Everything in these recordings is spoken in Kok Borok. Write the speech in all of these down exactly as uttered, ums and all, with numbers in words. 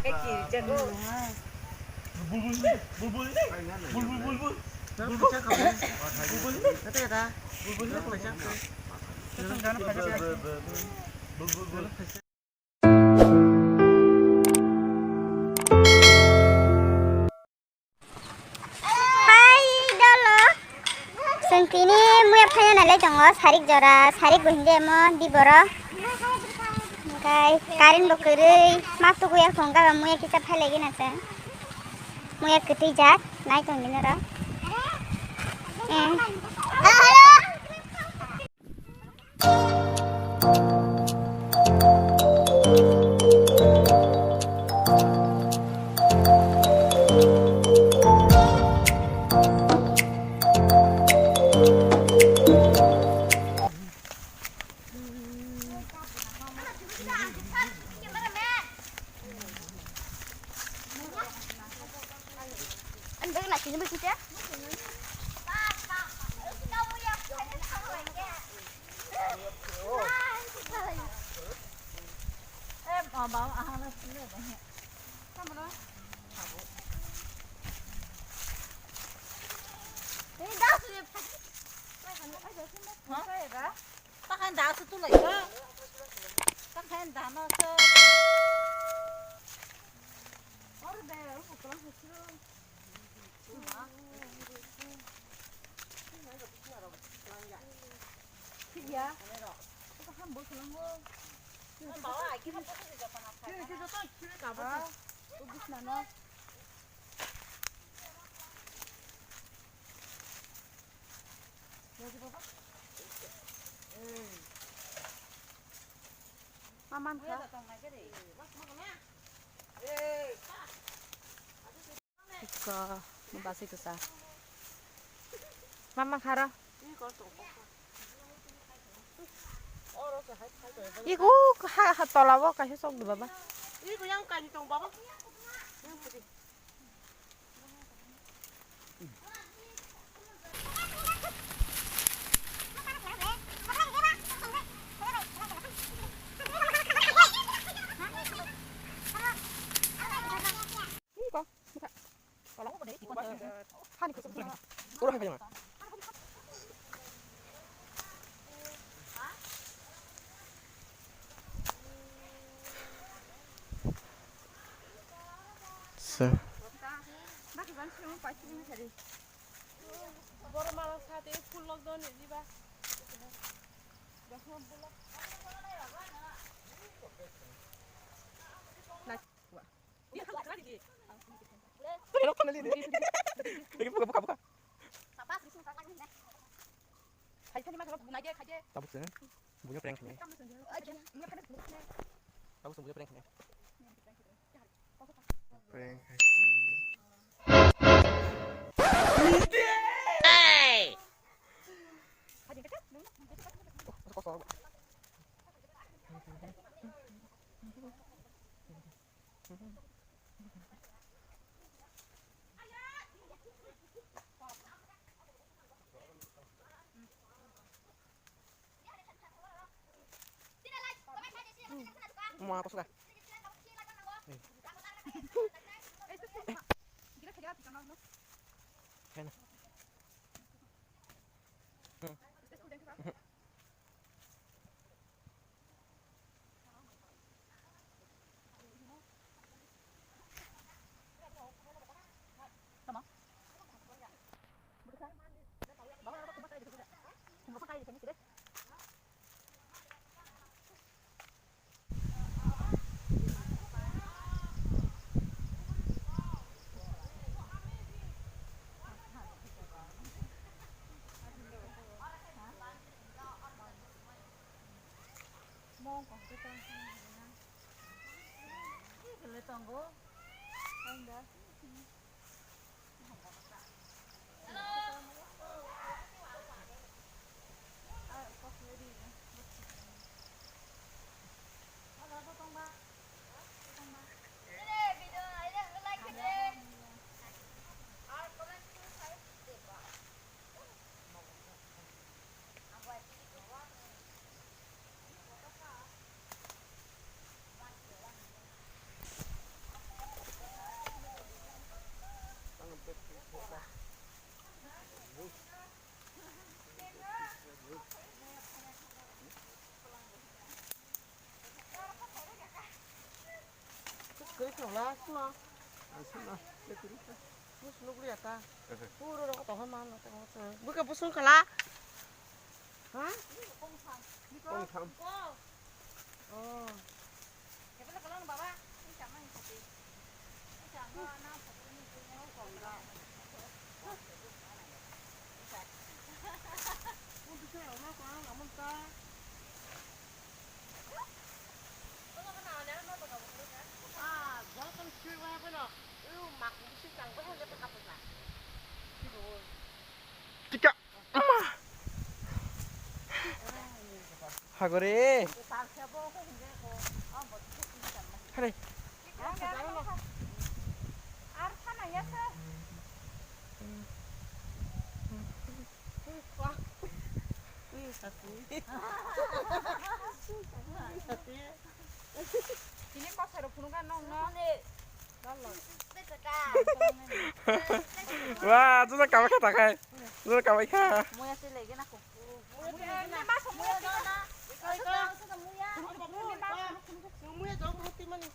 Hai dolo. Chwng tini muya phaina nailai tongo, sarik jora, sarik bo hinwi amo di borok. Hwnkhe current bo kwrwi, ma tukuya phone gaba muya kisa phailai gina chwng. Muya kwtwi jak, nai tong di norok. Eh. Takhan da su tulai ko. Takhan da no se. Or de, u ko klang se. Thik ya. Ko ham bo klang ho. Bawa, ai ki ba ko se jopan ap khai. Ki joto ki ka ba. U bisna no. Maman kha. Iko, ni basi kisa. Mama kharo. Iko ha ha tola bo kaisa sok do baba. Iko yang kani tong baba. Sir. Buka, buka, buka. Tabuk se. Bunya prank khainai. Tabuk se bunya prank khainai. Prank khainai. Mua apa suka? Kiri khawla, sima. Sima. Bus nuk liya ta. Puro rok to hama no to. Buka busung kala. Ha? Kong tham. Oh. Tika. Ama. Hagore. Hare. Ini kosar rok phunukha nong no. Wah, tu tak kawai kha takai. Tu tak kawai kha. Muya sih lagi nak. Muya sih lagi nak. Muya jauh berhenti mana?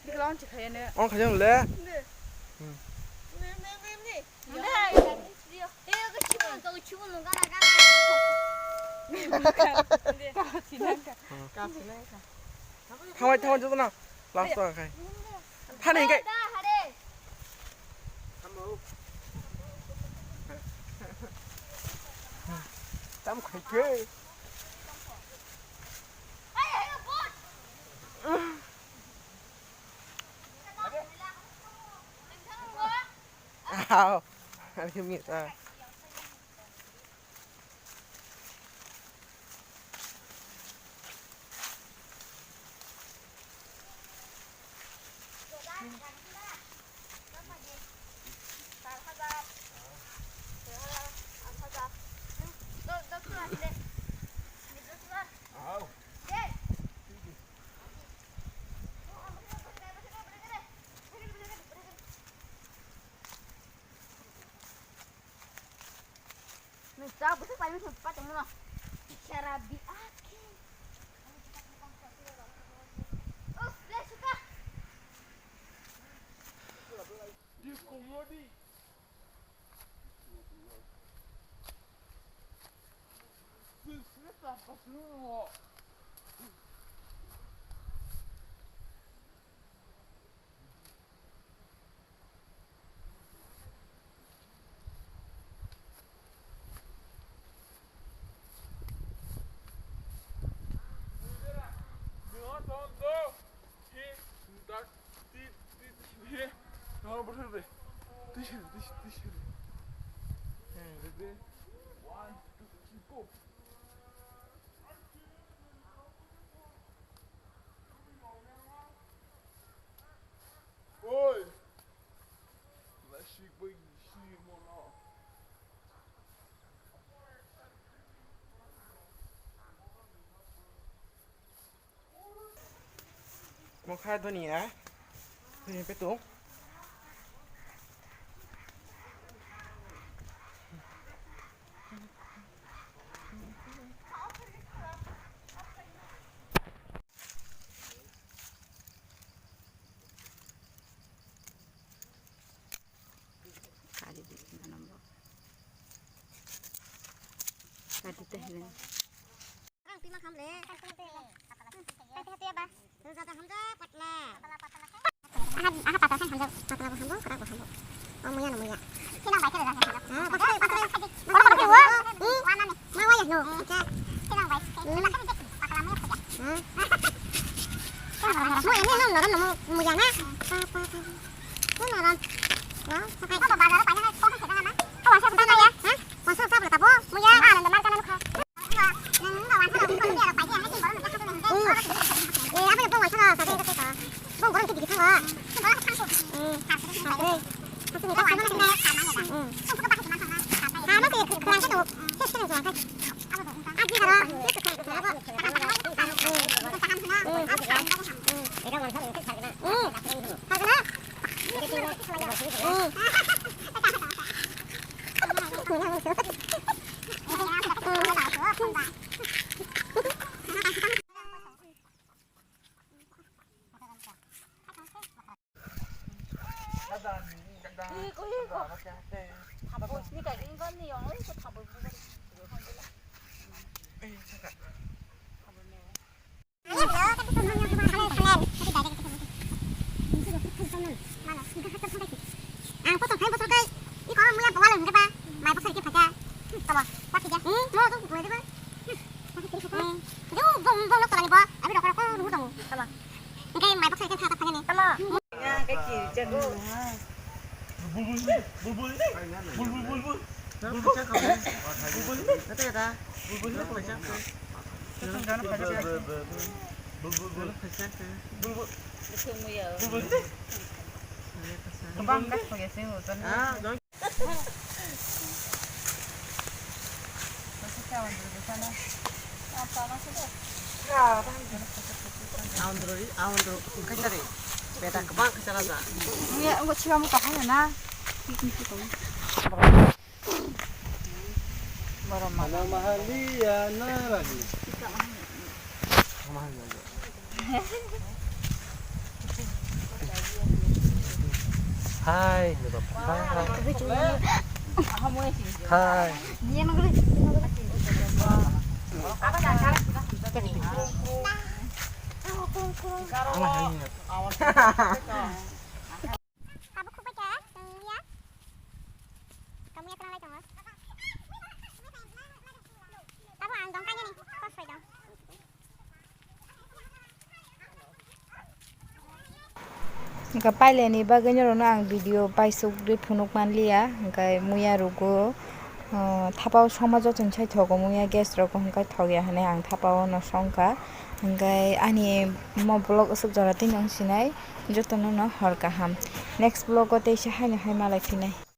Dikla on chikhaya ne. On khaya le. Thamai thamai joto na. Last o khai. Thani hingke. Tam khai ke. Aw, ani misa. Nung chak bwswk paimani thung pa tongmano. Bichara bi akhe. Uff, le suka. One, two, three, go. Oi! Lasik bai si mono. Mokha doni ya. Doni petu. Kari di, nanam bo. Kari teh le. Ang tima kham le. Kari teh le. Kari teh ba. Rwjak hamjak patla. Aha, aha patla khe hamjak, patla bo hamjak, kwrak bo hamjak. O muya no muya. Sinang bai khe rwjak hamjak. Ah, patla, patla. Patla, patla, patla. Hmm? Wana ni. Ma waya no. Hmm. Sinang bai. Hmm. Patla muya khe. Hmm. Muya ni no norom no muya na. Pa, pa, pa. Ni norom. No, sakai. Ko bazar pai na ko khe na ma. Ko wasa sa ya. Ha? Wasa sa bla tabo. Muya. Ah, nanda mar kana lukha. Ang kosong khe bosong khe iko muya bowal hwnkhe ba mai bosor khe phaikha. Tamo, wati ja. Hmm, mo to buai deba. Hmm. Jo bong bong lok tolani bo, abi rokra ko ruhu tongo. Tamo. Hwnkhe mai bosor khe phaikha phaikha ni. Tamo. Ya, khe ki jago. Bulbul, bulbul, bulbul, bulbul, bulbul. Bulbul. Bulbul. Kata kata. Bulbul. Bulbul. Bulbul. Bulbul. Bulbul. Bulbul. Bulbul. Bulbul. Ah, Aundro, aundro, kaisa ri. Beta kwbang kaisa raja. Ni ang bo chiba mo kahai na. Borok ma. Ana mahaliya na rahi. Hai, ni baba. Hai, hai. Hai. Tabuk khukbai kha, tong ya. Kamu ya tenang lai tongo. Tabuk ang dong kanya ni, kos bai dong. Hwnkhe paileni bagwi norokno ang video paisuk rwi phunuk manliya, hwnkhe muya rwgo, ah, thapao songma jotono sai thogo muya gas rok, hwnkhe thokya hwnwi ang thapao no songkha. Hwnkhe ani mo vlog aswk jora twi nung sinai, jotono no hor kaham. Next vlog o teisa haino hai malai phinai.